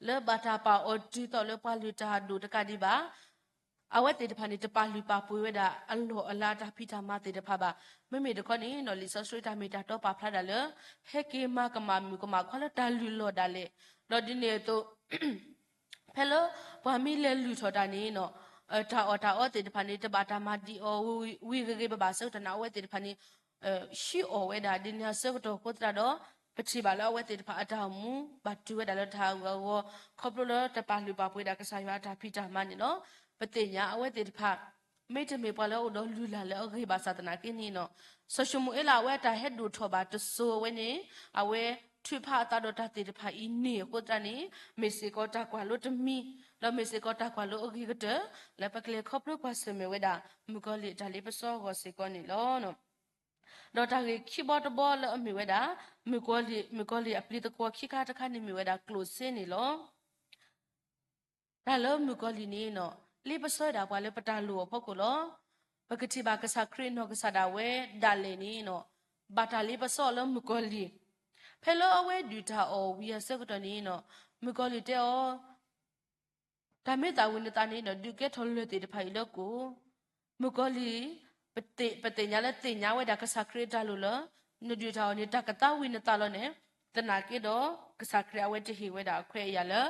လၢဘၣ်တၢ်ပာ်အီၤတုၤသိးလၢပှၤလုၢ်တၢ်ဒိၣ်တကးဒံးဘၣ် အဝဲသ့ၣ်တဖၣ်န့ၣ် တပာ်လုၢ်ပာ်ပှ့ၤဝဲဒၣ်အလီၢ်အလၤတၢ်ဖံးတၢ်မၤသ့ၣ်တဖၣ်ဘၣ်. မ့မ့ၢ်တခီန့ၣ်နီၤ လံာ်စီဆှံတၢ်မ့ၢ်တၢ်တီပာ်ဖျါဒၣ်လၢ ဟဲက့ၤမၤကမၣ်မုၣ်ကမၣ်ခွါလၢတၢ်လုၢ်လီၢ်ဒၣ်လဲာ်, ဒီးဒ်န့ၣ်အသိး ဖဲလၢပှၤမ့ၢ်လဲၤလုၢ်ထီၣ်တၢ်န့ၣ်နီၤ တၢ်အီၣ်တၢ်အီသ့ၣ်တဖၣ်န့ၣ် တဘၣ်တၢ်မၤဒံးအီၤဝံၤဂ့ၤဂ့ၤဘၣ်ဘၣ်ဆၢကတီၢ်န့ၣ် အဝဲသ့ၣ်တဖၣ်န့ၣ် ဟံးအီၣ်ဝဲဒၣ်ဒ်န့ၣ်အဆၢကတီၢ်အဃိသတးဒီး ပထံၣ်ဘၣ်လၢအဝဲသ့ၣ်တဖၣ်အတၢ်အိၣ်မူ ဘၣ်တုၤဝဲဒၣ်လၢတၢ်ဟးဂူာ်ဟးဂီၤ ခီဖျိလၢတပာ်လုၢ်ပာ်ပှ့ၤဒၣ်ကစၢ်ယွၤအတၢ်ဖံးတၢ်မၤန့ၣ်လီၤ. ပသ့ၣ်ညါအဝဲသ့ၣ်တဖၣ် မ့တမ့ၢ်ပှၤလၢအအိၣ်ဒီးလုၢ်လၢ်လၢအဂ့ၤဘၣ်ဆၣ်သနာ်က့န့ၣ်နီၤ စီၤၡမူၤအ့လးအဝဲအတၢ်ဟဲဒိၣ်ထီၣ်ဘၣ်တစိၤဝဲန့ၣ် အဝဲထုးဖးအသးဒီးတၢ်သ့ၣ်တဖၣ်အံၤန့ၣ်အဃိသတးန့ၣ် မ့ၢ်စ့ၢ်ကီးတၢ်ကွၢ်လိတမံၤ ဒီးမ့ၢ်စ့ၢ်ကီးတၢ်ကွၢ်လိအဂ့ၤကတၢၢ် လၢပကလဲၤခီဖျိကွၢ်ဆၢၣ်မဲာ်ဝဲဒၣ် မုၣ်ကီၤလံၢ်အတၢ်လ့ပစီအဂီၢ်စ့ၢ်ကီးန့ၣ်လီၤ. ဒီးတၢ်ဂ့ၢ်ခံဘီတဘီလၢအမ့ၢ်ဝဲဒၣ် မုၣ်ကီၤလံၢ် မုၣ်ကီၤလံၢ်အပျံၤသကွီၤခံခါတခါန့ၣ်မ့ၢ်ဝဲဒၣ် ကျိၣ်စ့န့ၣ်လီၤ. တၢ်လၢမုၣ်ကီၤလံၢ်န့ၣ်နီၤ လ့ပစီဝဲဒၣ်ပှၤလၢပတၢ်လိၣ်အဖီခိၣ်လီၤ. ပကထံၣ်ဘၣ်ကစၢ်ခရံာ်နီၢ်ကစၢ်ဒၣ်ဝဲဒၣ်လဲာ်န့ၣ်နီၤ ဘၣ်တၢ်လ့ပစီအီၤလၢမုၣ်ကီၤလံၢ် ဖဲလၢအဝဲဒုၣ်တၢ်အီၣ်ဝံၤအဆၢကတီၢ်န့ၣ်နီၤ မုၣ်ကီၤလံၢ်တဲအီၤ တၢ်မ့ၢ်သၣ်ဝံၤနသးန့ၣ်ဒီး ဒုးကဲထီၣ်လၢၢ်သ့ၣ်တဖၣ်အံၤလၢကိၣ်, မုၣ်ကီၤလံၢ် ပသ့ၣ်ညါလၢသ့ၣ်ညါဝဲဒၣ်ကစၢ်ခရံာ်အတၢ်လိၣ်လၢ နဒုၣ်တၢ်အီၣ်န့ၣ် တၢ်ကသါဝံၤနသးလီၤန့ၣ် သနာ်က့ဒီး ကစၢ်ခရံာ်အဝဲတဟ့ၣ်ဝဲဒၣ်အခွဲးအယာ်လၢ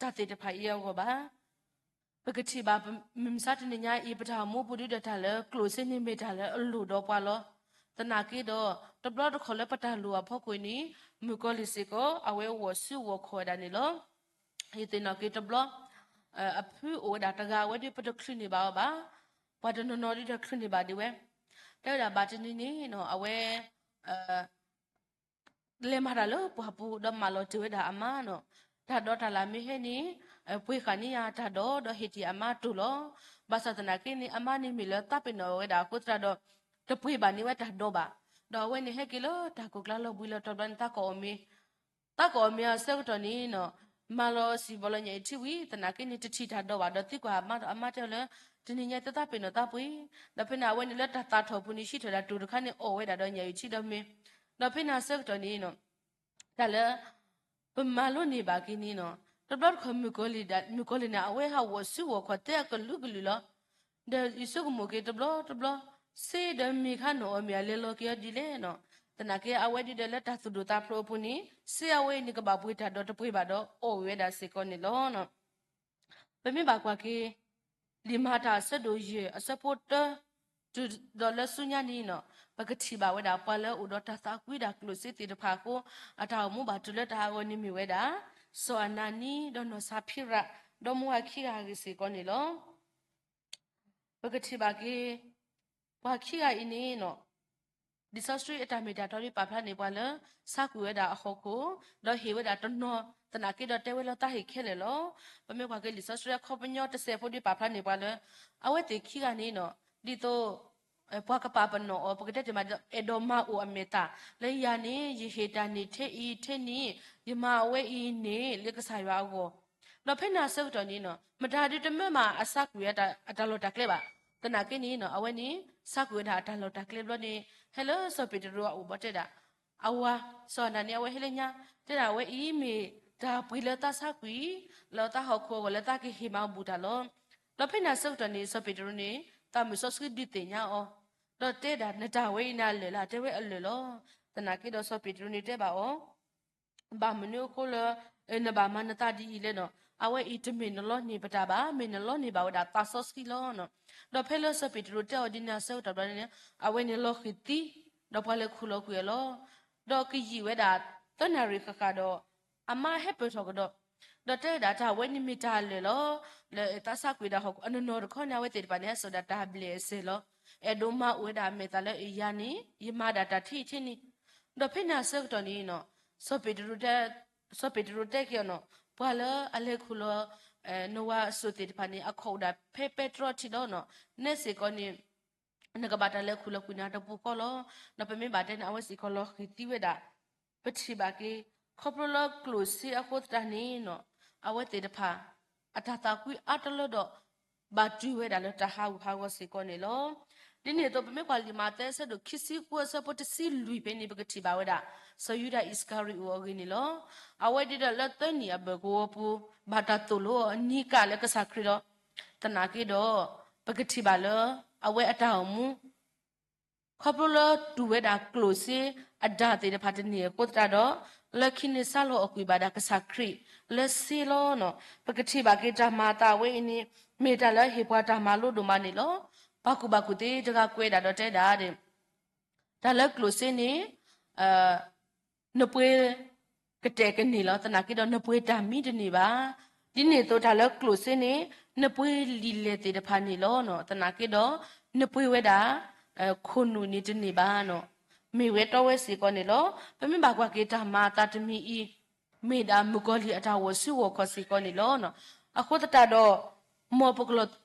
တၢ်သ့ၣ်တဖၣ်အံၤအဂီၢ်ဘၣ်. ပကထံၣ်ဘၣ် မုၢ်မဆါတနံၤညါအံၤ ပတၢ်အိၣ်မူပူၤဒုဒီးတၢ်လၢကျိၣ်စ့န့ၣ်မ့ၢ်တၢ်လၢအလိၣ်ဒီးပှၤလီၤ. သနာ်က့ဒီး တဘျီတခီၣ်လၢပတၢ်လိၣ်အဖီခိၣ်န့ၣ် မုၣ်ကီၤလံၢ်စ့ၢ်ကီး အဝဲအိၣ်ဆူၣ်အိၣ်ခီၣ်ဝဲဒၣ်န့ၣ်လီၤ. ယသ့ၣ်နီၣ်က့ၤတဘျီ အဖုအိၣ်ဝဲဒၣ်တဂၤ အဝဲဒုးပတချုးန့ၢ်ဘၣ်အီၤဘၣ်. ပှၤတနီၤနီၤဒုဒီးချုးန့ၢ်ဘၣ်ဒံးဝဲ. တဲဝဲဒၣ်ဘၣ်တနံၤန့ၣ် အဝဲ လဲၤမၤတၢ်လၢပှၢ်ပူၤ ဒီးမၢလီၤတ့ၢ်ဝဲဒၣ်အမါနီၤ. တၢ်ဒိးတၢ်လၢ်မ့ၢ်ဟဲန့ၣ် ပှ့ၤဃာ်န့ၢ်ယၤတၢ်ဒိး ဒီးဟ့ၣ်တ့ၢ်အမါတိၢ်လီၤ. ဘၣ်ဆၣ်သနာ်က့န့ၣ် အမါန့ၣ်မ့ၢ်လၢသးပ့ၤနီၣ်ဝဲဒၣ်အဃိသတးဒီး တပှ့ၤဘၣ်န့ၢ်ဝဲတၢ်ဒိးဘၣ်. ဒီးအဝဲန့ၣ်ဟဲက့ၤလၢတၢ်ကိၢ်ကျါလီၤဘှံးလီၤတီၤဘျီန့ၣ် သးကအီၣ်မ့ၤ သးကအီၣ်မ့ၤအဆၢကတီၢ်န့ၣ် မၢလီၤစံၣ်ဘီလီၤညၣ်အံၤထံဝံၤ သနာ်က့န့ၣ် တထံၣ်တၢ်ဒိးဘၣ် ဒီးသံကွၢ်အမါဒီး အမါတဲအီၤလၢ တနံၤညါအံၤသးပ့ၤနီၣ်သးပှ့ၤ. ဒီးဖဲန့ၣ် အဝဲန့ၣ်လၢတၢ်သးထီၣ်ပူၤန့ၣ် ဟံးထီၣ်ဒၣ်တိၢ်တခါန့ၣ် အီၣ်ဝဲဒၣ်ဒီးညၣ်အံၤထံဒီးမ့ၤ. ဒီးဖဲန့ၣ်အဆၢကတီၢ်န့ၣ် တၢ်လၢ ပမၤလိန့ၢ်ဘၣ်က့ၤန့ၣ် တဘျီတခီၣ် မုၣ်ကီၤလံၢ်န့ၣ် အဝဲဟးဂီၤဆူဂီၤခီၣ်တဲအကလုာ်ကလုာ်လီၤ. ဒီးယဆိကမိၣ်က့ၤတဘျီတဘျီ စ့ဒီးမ့ၤခါန့ၣ်အီၣ်မ့ၤအလဲၤလီၤက့ၤအီၤဒ်လဲၣ်နီၤ. သနာ်က့အဝဲဒုဒီးလၢတၢ်သူၣ်ဒိၣ်သးဖျိးအပူၤန့ၣ် စ့အဝဲအံၤန့ၣ်ကဘၣ်ပှ့ၤတၢ်ဒိးတပှ့ၤဘၣ်ဒီးအီၣ်ဝဲဒၣ်စ့ၢ်ကီးန့ၣ်လီၤ. ပမ့ၢ်ဘၣ်ကွၢ်က့ၤ လံာ်မၤတၢ်အဆၢဒိၣ်ယဲၢ်အဆၢဖိတၢ တုၤဒီးလၢဆူညါန့ၣ်နီၤ ပကထံၣ်ဘၣ်ဝဲဒၣ်ပှၤလၢအိၣ်ဒီးတၢ်သးကွံတၢ်ကျိၣ်စ့သ့ၣ်တဖၣ်အဃိ အတၢ်အိၣ်မူဘၣ်တုၤလၢတဟးဂီၤန့ၣ်မ့ၢ်ဝဲဒၣ် စီၤအနၤနံဒီးနီၢ်စၤဖံရၤ ဒီးမိၢ်ဝၤခံဂၤအဂ့ၢ်စ့ၢ်ကီးန့ၣ်လီၤ. ပကထံၣ်ဘၣ်က့ၤ ပှၤခံဂၤအံၤန့ၣ်နီၤ လံာ်စီဆှံအတၢ်မ့ၢ်တၢ်တီဒ်ပာ်ဖျါန့ၢ်ပှၤလၢ ဆါကွံာ်ဝဲဒၣ်အဟီၣ်ခိၣ် ဒီးဟ့ၣ်ဝဲဒၣ်တနီၤ သနာ်က့ဒီးတဲဝဲလၢသးဟ့ၣ်ခဲလၢာ်လီၤ. ပမ့ၢ်ကွၢ်က့ၤလံာ်စီဆှံအခီပညီတစဲးဖိဒ်ပာ်ဖျါန့ၢ်ပှၤလၢ အဝဲသ့ၣ်ခံဂၤန့ၣ်နီၤ ဒ်သိး ပှၤကပာ်ပနီၣ်အီၤ ပကတဲတ့ၢ်မး အဲၣ်ဒိးမၤအိၣ်အမဲာ်သၣ် လၢယၤန့ၣ် ယဟ့ၣ်တၢ်န့ၣ်ထဲအံၤထဲန့ၣ် ယမၤအဝဲအံၤန့ၣ် လၢကစၢ်ယွၤအဂီၢ် ဒီးဖဲန့ၣ်အဆၢကတီၢ်န့ၣ်နီၤ မတၤဒုတမၢမၤအဆါကွံာ်အတၢ်လီၢ်တၢ်ကျဲဘၣ်. သနာ်က့န့ၣ်နီၤ အဝဲန့ၣ် ဆါကွံာ်ဝဲဒၣ်အတၢ်လီၢ်တၢ်ကျဲဘျီန့ၣ် ဟဲလၢစီၤပ့းတရူးအအိၣ်ဘၣ်တဲဒၣ် အဝၤ စီၤအနၤနံ အဝဲဟဲလၢညါ တဲဒၣ်အဝဲအံၤမ့ၢ်တၢ်ပှ့ၤလၢသးဆါကွံာ် လၢသးဟီၣ်ခိၣ်အဂီၢ်လၢသးကဟ့ၣ်မၤဘူၣ်တၢ်လီၤ. ဒီးဖဲန့ၣ်အဆၢကတီၢ်န့ၣ် စီၤပ့းတရူးန့ၣ် သးမုၢ်စီဆှံဒုးသ့ၣ်ညါအီၤ ဒီးတဲဒၣ် နတၢ်ဝဲအံၤန့ၣ်အလၢာ်လၢ တဲဝဲအလၢာ်လီၤ. သနာ်က့ဒီးစီၤပ့းတရူးန့ၣ်တဲဘၣ်အီၤ ဘၣ်မနုၤအဃိလၢ နဘၣ်မၤနသးဒ်အံၤလဲၣ်နီၤ. အဝဲအံၤတမ့ၢ်နလီန့ၢ်ပတၢ်ဘၣ်, မ့ၢ်နလီန့ၢ်ဘၣ်ဝဲဒၣ်သးစီဆှံလီၤ. ဒီးဖဲလၢစီၤပ့းတရူးတဲအီၤဒ်န့ၣ်အဆၢကတီၢ်ဘျီန့ၣ် အဝဲန့ၣ်လီၤဃံၤသံ, ဒီးပှၤလဲၤခူၣ်လီၤကွံာ်အီၤလီၤ. ဒီးကယံာ်ဝဲဒၣ်သၢနၣ်ရံၣ်ဃၣ်ဃၣ်ဒီး အမါဟဲပၢၢ်ထီၣ်ကဒီး, ဒီးတဲဝဲဒၣ်တၢ်ဝဲန့ၣ်မ့ၢ်တၢ်လၢာ်လီၤ. လၢသးဆါကွံာ်ဒၣ်ဟီၣ်ခိၣ်အနီၢ်နီၢ်တခီန့ၣ် အဝဲသ့ၣ်တဖၣ်န့ၣ် ဟဲစိာ်ဒၣ်တၢ်ဘျဲၣ်အစဲၢ်လီၤ. အဲၣ်ဒိးမၤအိၣ်ဝဲဒၣ်အမဲာ်သၣ်လၢယၤန့ၣ် ယမၤဒၣ်တၢ်ထံထံန့ၣ် ဒီးဖဲန့ၣ်အဆၢကတီၢ်န့ၣ်နီၤ, စီၤပ့းတရူးတဲက့ၤအီၤနီၤ, ပှၤလၢအလဲၤခူၣ်လီၤ နဝၤအစိၣ်သ့ၣ်တဖၣ်န့ၣ် အခီၣ်အိၣ်ဒၣ်ဖဲပဲတြီထံလီၤနီၤ. နဲစ့ၢ်ကီးန့ၣ် နကဘၣ်တၢ်လဲၤခူၣ်လီၤကွံာ်နၤတပူၤဃီလီၤ. ဒီးပမ့ၢ်ဘၣ်တဲန့ၣ် အဝဲစ့ၢ်ကီးလီၤဃံၤသံဝဲဒၣ်. ပထံၣ်ဘၣ်က့ၤ ခီဖျိလၢကျိၣ်စ့အဃိသတးန့ၣ်နီၤ, အဝဲသ့ၣ်တဖၣ် အတၢ်သးကွံအါတလၢဒီး ဘၣ်တုၤဝဲဒၣ်လၢတၢ်ဟးဂူာ်ဟးဂီၤစ့ၢ်ကီးန့ၣ်လီၤ. ဒ်န့ၣ်အသိး ပမ့ၢ်ကွၢ်လံာ်မးသဲအဆၢဒိၣ်ခံဆံဃုအဆၢဖိတဆံလွံၢ်ဖဲန့ၣ် ပကထံၣ်ဘၣ်ဝဲဒၣ် စီၤယူဒၤအံၣ်စကၤရံၤအိၣ်အဂ့ၢ်န့ၣ်လီၤ. အဝဲဒၣ်ဒီးလၢသၢနံၣ်အဘၢၣ်ကဝီၤပူၤ ဘၣ်တၢ်သိၣ်လိအီၤအနံၤကၣ်လၢကစၢ်ခရံာ်လီၤ. သနာ်က့ဒီး ပကထံၣ်ဘၣ်လၢ အဝဲအတၢ်အိၣ်မူ ခီဖျိလၢတူၢ်ဝဲဒၣ်ကျိၣ်စ့အဒၣ်သ့ၣ်တဖၣ်တန့ၢ်အဃိသတးဒီး လၢခံန့ၣ်စးလီၤအီၣ်ကွံာ်ဘၣ်ဒၣ်ကစၢ်ခရံာ်လၢစ့လီၤနီၤ. ပကထံၣ်ဘၣ်က့ၤတၢ်မၤအသးဝဲအံၤန့ၣ် မ့ၢ်တၢ်လၢအဟ့ၣ်ပှၤတၢ်မၤလိဒိၣ်မးန့ၣ်လီၤ. ပှၤကူၣ်ဘၣ်ကူၣ်သ့တဂၤကွဲးဒၣ်ဒီးတဲဒၣ် တၢ်လၢကျိၣ်စ့န့ၣ် နပှ့ၤကတဲာ်ကန့ၢ်လီၤ. သနာ်က့ဒီး နပှ့ၤတၢ်မံတန့ၢ်ဘၣ်. ဒ်န့ၣ်အသိးတၢ်လၢကျိၣ်စ့န့ၣ် နပှ့ၤလံာ်လဲၢ်သ့ၣ်တဖၣ်န့ၣ်လီၤ. သနာ်က့ဒီး နပှ့ၤဝဲဒၣ် ခိၣ်နူာ်န့ၣ်တန့ၢ်ဘၣ်နီၤ. မ့ၢ်ဝဲတီဝဲစ့ၢ်ကီးန့ၣ်လီၤ. ပမ့ၢ်ဘၣ်ကွၢ်က့ၤတၢ်မၤအသးတမံၤအံၤ မ့ၢ်ဒၣ်မုၣ်ကီၤလံၢ်အတၢ်ဂီၤဆူဂီၤခီၣ်စ့ၢ်ကီးန့ၣ်လီၤ. အဃိသတးဒီး မ်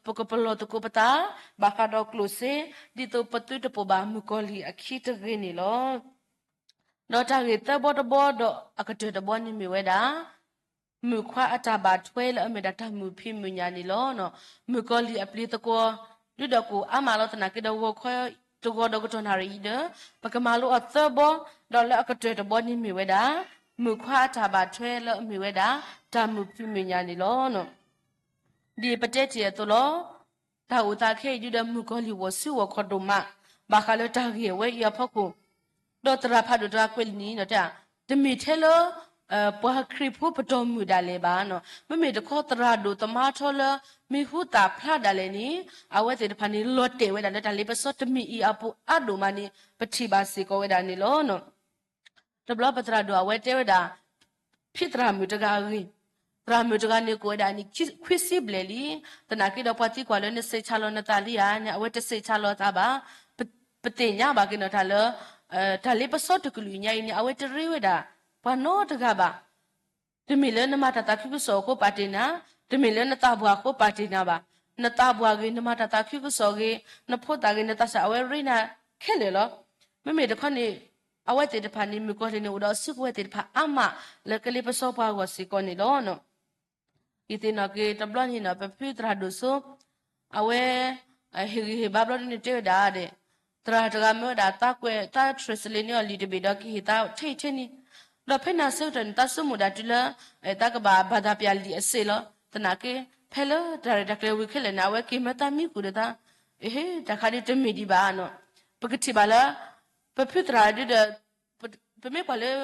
ပကပလီၢ်သကိးပသး ဘၣ်ဃးဒီးကျိၣ်စ့ ဒ်သိးပသုတပိာ်ဘၣ်မုၣ်ကီၤလံၢ်အခံတဂ့ၤန့ၣ်လီၤ. ဒီးတၢ်ဂ့ၢ်သၢဘီတဘီဒီးအကတၢၢ်တဘီန့ၣ်မ့ၢ်ဝဲဒၣ် မုၣ်ခွါအတၢ်ဘၣ်ထွဲလၢအမ့ၢ်ဒၣ်တၢ်မုာ်ဖံးမုာ်ညၣ်န့ၣ်လီၤ. မုၣ်ကီၤလံၢ်အပျံၤသကွီၤ ဒုးဒီးကိၣ်အါမးလီၤ. သနာ်က့ဒီး ဂီၤခီတဂီၤဒီးကတီၢ်နၣ်ရံၣ်အံၤဒီး ပကမၤလိအီၤသၢဘီ, ဒီးလၢအကတၢၢ်တဘီန့ၣ်မ့ၢ်ဝဲဒၣ် မုၣ်ခွါအတၢ်ဘၣ်ထွဲလၢအမ့ၢ်ဝဲဒၣ် တၢ်မုာ်ဖံးမုာ်ညၣ်န့ၣ်လီၤ. ဒ်ပတဲတ့ၢ်အသိးလီၤ. တၢ်အိၣ်သးခဲအံၤဒုးဒီးမုၣ်ကီၤလံၢ်ဂီၤဆူဂီၤခီၣ်ဒိၣ်မး, ဘၣ်ဃးလၢတၢ်ဂ့ၢ်အဝဲအံၤအဖီခိၣ်, ဒီးသရၣ်ဖးဒိၣ်တဂၤကွဲးလံာ်န့ၣ်ဒီးတဲ တမ့ၢ်ထဲလၢ ပှၤခရံာ်ဖိပတီၢ်မုၢ်ဒၣ်လဲာ်ဘၣ်. မ့မ့ၢ်တခီသရၣ်ဒိၣ်သမါထီလၢ မံၤဟူသၣ်ဖျါဒၣ်လဲာ်န့ၣ် အဝဲသ့ၣ်တဖၣ်န့ၣ် လီၤတဲာ်ဝဲဒၣ်လၢတၢ်လ့ပစီတမံၤအံၤအပူၤအါဒိၣ်မးန့ၣ် ပထံၣ်ဘၣ်စ့ၢ်ကီးဝဲဒၣ်န့ၣ်လီၤ. တဘျီပသရၣ်ဒိၣ်အဝဲတဲဝဲဒၣ် ဖံသရၣ်မုၣ်တဂၤအဂ့ၢ်, သရၣ်မုၣ်တဂၤန့ၣ်ကိးဝဲဒၣ်အနံၣ်ခွံဆံဘျဲၣ်လံ, သနာ်က့ဒီးပှၤသံကွၢ်လၢနစံးဆါလီၤနသးလံဧါန့ၣ် အဝဲတစံးဆါလီၤသးဘၣ်. ပသ့ၣ်ညါဘၣ်က့ၤနီၤတၢ်လၢ တၢ်လ့ပစီတကလုာ်ညါအံၤန့ၣ် အဝဲတရ့ဝဲဒၣ် ပှၤနီတဂၤဘၣ်. တမ့ၢ်လၢနမၤတၢ်သးခုကစီၣ်အဃိပာ်တ့ၢ်နၤ, တမ့ၢ်လၢနသးပှၢ်အဃိပာ်တ့ၢ်နၤဘၣ်. နသးပှၢ်ဂ့ၤ နမၤတၢ်သးခုကစီၣ်ဂ့ၤ, နဖိသၣ်ဂ့ၤ နသးစၢ်အဝဲရ့နၤခဲလၢာ်လီၤ. မ့မ့ၢ်တခီန့ၣ် အဝဲသ့ၣ်တဖၣ်န့ၣ် မုၣ်ကီၤလံၢ်န့ၣ် အိၣ်ဒီးစုကဝဲၤသ့ၣ်တဖၣ်အါမးလၢကလ့ပစီပှၤအဂီၢ်စ့ၢ်ကီးန့ၣ်လီၤ. ယသ့ၣ်နီၣ်က့ၤတဘျီန့ၣ်နီၤ ပဖုသရၣ်ဒိၣ်စိ အဝဲ ဟ့ၣ်ဂံၢ်ဟ့ၣ်ဘါဘျီဒ်န့ၣ်တဲဝဲဒၣ်ဒီး သရၣ်တဂၤမၢဝဲဒၣ်သးကွဲးသး translate န့ၢ်အီၤလံာ်တဘ့ၣ်ဒီးကဟ့ၣ်သးထဲအံၤထဲန့ၣ်, ဒီးဖဲန့ၣ်အဆၢကတီၢ်န့ၣ် သးဆိကမိၣ်ဒၣ်တုၤလၢ သးကဘၣ်ဘၣ်သးပျၢ်လံာ်အစ့လီၤ. သနာ်က့ ဖဲလၢတၢ်ရဲၣ်တၢ်ကျဲၤဝံၤခဲလၢာ်န့ၣ် အဝဲက့ၤမၢသးမံဃုာ်ဒီးသး အဟ့ တၢ်ခါဒ်တမ့ၢ်ဒံးဘၣ်နီၤ. ပကထံၣ်ဘၣ်လၢ ပဖုသရၣ်ဒ်ဒီး ပမ့ၢ်ကွၢ်လၢ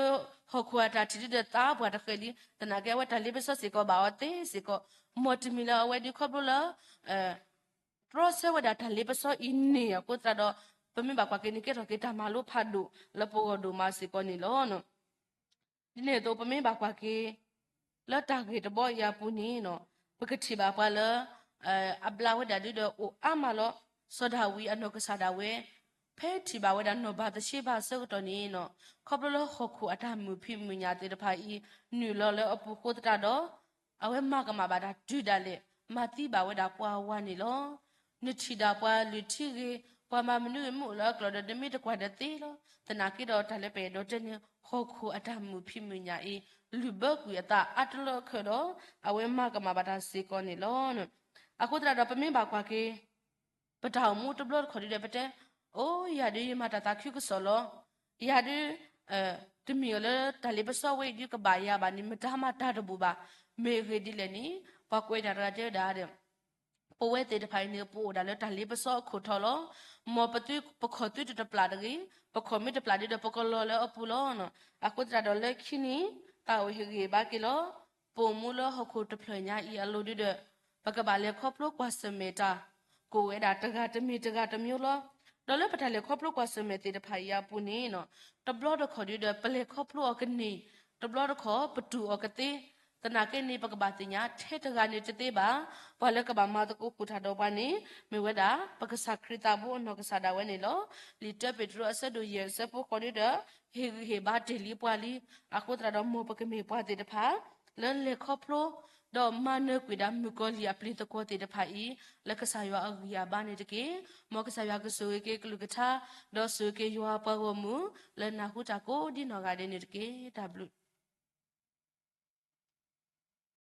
ဟီၣ်ခိၣ်အတၢ်ထံၣ်ဒ်ဒီးသးပှၢ်တဃဲၤလံ, သနာ်က့အဝဲတၢ်လ့ပစီစ့ၢ်ကီးဘၣ်အီၤသ့စ့ၢ်ကီး, မ်တမံၤလၢအဝဲဒ်ခီဖျိလၢ တြီဆၢဝဲဒၣ်တၢ်လ့ပစီအံၤန့ၣ်အဃိသတးဒီး ပမ့ၢ်ဘၣ်ကွၢ်က့ၤန့ၣ် ကဲထီၣ်က့ၤတၢ်မၤလိဖးဒိၣ်လၢပဂီၢ်ဒိၣ်မးစ့ၢ်ကီးန့ၣ်လီၤ. ဒ်န့ၣ်အသိး ပမ့ၢ်ဘၣ်ကွၢ်က့ၤ လၢတၢ်ဂ့ၢ်တဘီအံၤအပူၤန့ၣ်နီၤ ပကထံၣ်ဘၣ်ပှၤလၢ အဘျါဝဲဒၣ်ဒ်ဒီးအိၣ်အါမးလီၤ. စီၤဒၤဝံးအနီၢ်ကစၢ်ဒၣ်ဝဲ ဖဲထံၣ်ဘၣ်ဝဲဒၣ်နီၢ်ဘၤသရှ့ဘၤအဆၢကတီၢ်န့ၣ်နီၤ ခီဖျိလၢဟီၣ်ခိၣ်အတၢ်မုာ်ဖံးမုာ်ညၣ်သ့ၣ်တဖၣ်အံၤ နုာ်လီၤလၢအပူၤအဃိသတးဒီး အဝဲမၤကမၣ်ဘၣ်တၢ်တုၤဒၣ်လဲာ် မၤသံဘၣ်ဝဲဒၣ်ပှၤဝၤန့ၣ်လီၤ. နထံၣ်ဒၣ်ပှၤလုၢ်ထံဂ့ၤ, ပှၤမၤမနုၤဂ့ၤမ့ၢ်အိၣ်လၢအကျိၤဒီး နမ့ၢ်တကွၢ်ဒီးသ့လီၤ. သနာ်က့ဒီးတၢ်လၢပအဲၣ်ဒိးတဲန့ၣ် ဟီၣ်ခိၣ်အတၢ်မုာ်ဖံးမုာ်ညၣ်အံၤ လုၢ်ဘၢကွံာ်အသးအါတလၢခဲဒီး အဝဲမၤကမၣ်ဘၣ်တၢ်စ့ၢ်ကီးန့ၣ်လီၤ. အဃိသတးဒီးပမ့ၢ်ဘၣ်ကွၢ်က့ၤ ပတၢ်အိၣ်မူတဘျီတခီၣ်ဒ်ဒီးပတဲ, အိ ယၤဒုးယမၤတၢ်သးခုကစီၣ်လီၤ. ယၤဒုး တမ့ၢ်အီၤလၢတၢ်လ့ပစီဝဲအံၤဒုးကဘၣ်ယၤဘၣ်န့ၣ် မတၤမၤတၢ်တဘူၣ်ဘၣ်. မ့ၢ်အဂ့ၢ်ဒ်လဲၣ်န့ၣ် ပှၤကွဲးတၢ်တဂၤတဲဝဲဒၣ်ဒီး ပဝဲသ့ၣ်တဖၣ်အံၤန့ၣ် ပအိၣ်ဒၣ်လၢတၢ်လ့ပစီအခိၣ်ထီလီၤ. မ်ပသု ပခီၣ်သုတတပျၢ်တဂ့ၤ, ပခီၣ်မ့ၢ်တပျၢ်ဒ်ဒီး ပကလီၤလၢအပူၤလီၤ. အဃိသတးဒီးလၢခံန့ၣ် သးအိၣ်ဟ့ၣ်ဂံၢ်ဟ့ၣ်ဘါက့ၤလီၤ. ပအိၣ်မူလၢဟီၣ်ခိၣ်တဖျၢၣ်ညါအံၤအလိၤဒ်ဒီး ပကဘၣ်လဲၤခီဖျိကွၢ်ဆၢၣ်မဲာ်တၢ် ကိးဝဲဒၣ်တဂၤတမံၤတဂၤတမံၤလီၤ. ဒီးလၢပတၢ်လဲၤခီဖျိကွၢ်ဆၢၣ်မဲာ်သ့ၣ်တဖၣ်အံၤအပူၤန့ၣ် တဘျီတခီၣ်ဒ်ဒီး ပလဲၤခီဖျိအီၤကန့ၢ်, တဘျီတခီၣ်ပတူၢ်အီၤကသ့, သနာ်က့န့ၣ် ပကဘၣ်သ့ၣ်ညါ ထဲတဂၤန့ၣ်တသ့ဘၣ်. ပှၤလၢကဘၣ်မၤသကိးဃုာ်တၢ်ဒီးပှၤန့ၣ် မ့ၢ်ဝဲဒၣ် ပကစၢ်ခရံာ်သးဘိအနီၢ်ကစၢ်ဒၣ်ဝဲန့ၣ်လီၤ. လံာ်တၢပ့းတရူးအဆၢဒိၣ်ယဲၢ်အဆၢဖိဃိးဒ်ဒီး ဟ့ၣ်ဂံၢ်ဟ့ၣ်ဘါတ့ၢ်လံပှၤလံ. အဃိသတးဒီး မ်ပကမ့ၢ်ပှၤသ့ၣ်တဖၣ် လၢလဲၤခီဖျိ ဒီးမၤနၢၤကွံာ်ဒၣ်မုၣ်ကီၤလံၢ်အပျ့ၤသကွီၤသ့ၣ်တဖၣ်အံၤ လၢကစၢ်ယွၤအဂံၢ်အဘါန့ၣ်တက့ၢ်. မ်ကစၢ်ယွၤကဆိၣ်ဂ့ၤက့ၤကလုၢ်ကထါ ဒီးဆိၣ်ဂ့ၤက့ၤယွၤပှၤဂီၢ်မုၢ် လၢနၢ်ဟူတၢ်ကိးဒ်နီၢ်ဂၤဒဲးန့ၣ်တက့ၢ်. တၢ်ဘျုး